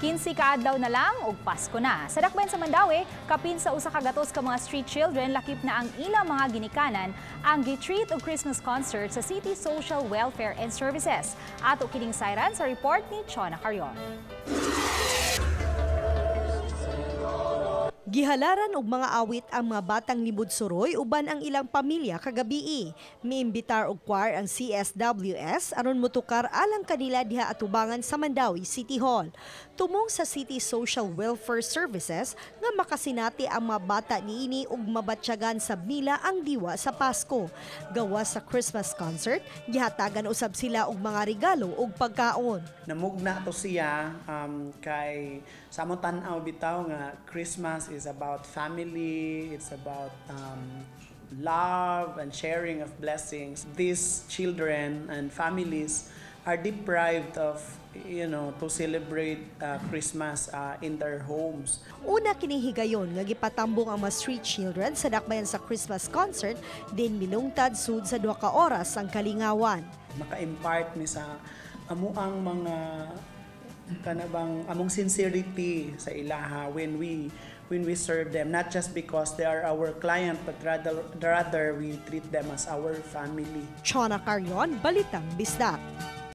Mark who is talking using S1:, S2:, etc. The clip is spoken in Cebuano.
S1: 15 ka adlaw na lang ug Pasko na. Sa dakbayan sa Mandaue, kapin sa 100 ka mga street children lakip na ang ilang mga ginikanan ang gi-treat og Christmas concert sa City Social Welfare and Services. Ato kining sayran sa report ni Chona Carion.
S2: Gihalaran og mga awit ang mga batang libud suroy uban ang ilang pamilya kagabii. Miimbitar og choir ang CSWS aron motukar alang kanila diha atubangan sa Mandaue City Hall. Tumong sa City Social Welfare Services nga makasinati ang mga bata niini ug mabatyagan sa mila ang diwa sa Pasko. Gawas sa Christmas concert, gihatagan usab sila og mga regalo ug pagkaon.
S3: Namugna to siya kay sa among tan-aw bitaw nga Christmas is about family, it's about love and sharing of blessings. These children and families are deprived of to celebrate Christmas in their homes.
S2: Una kining higayon nga gipatambong ang mga street children sa dakbayan sa Christmas concert, din milungtad sud sa 2 ka oras ang kalingawan.
S3: Maka-impart mi sa amuang mga kanabang among sincerity sa ilaha when we serve them, not just because they are our client, but rather we treat them as our family.
S2: Chona Carion, Balitang Bisdak.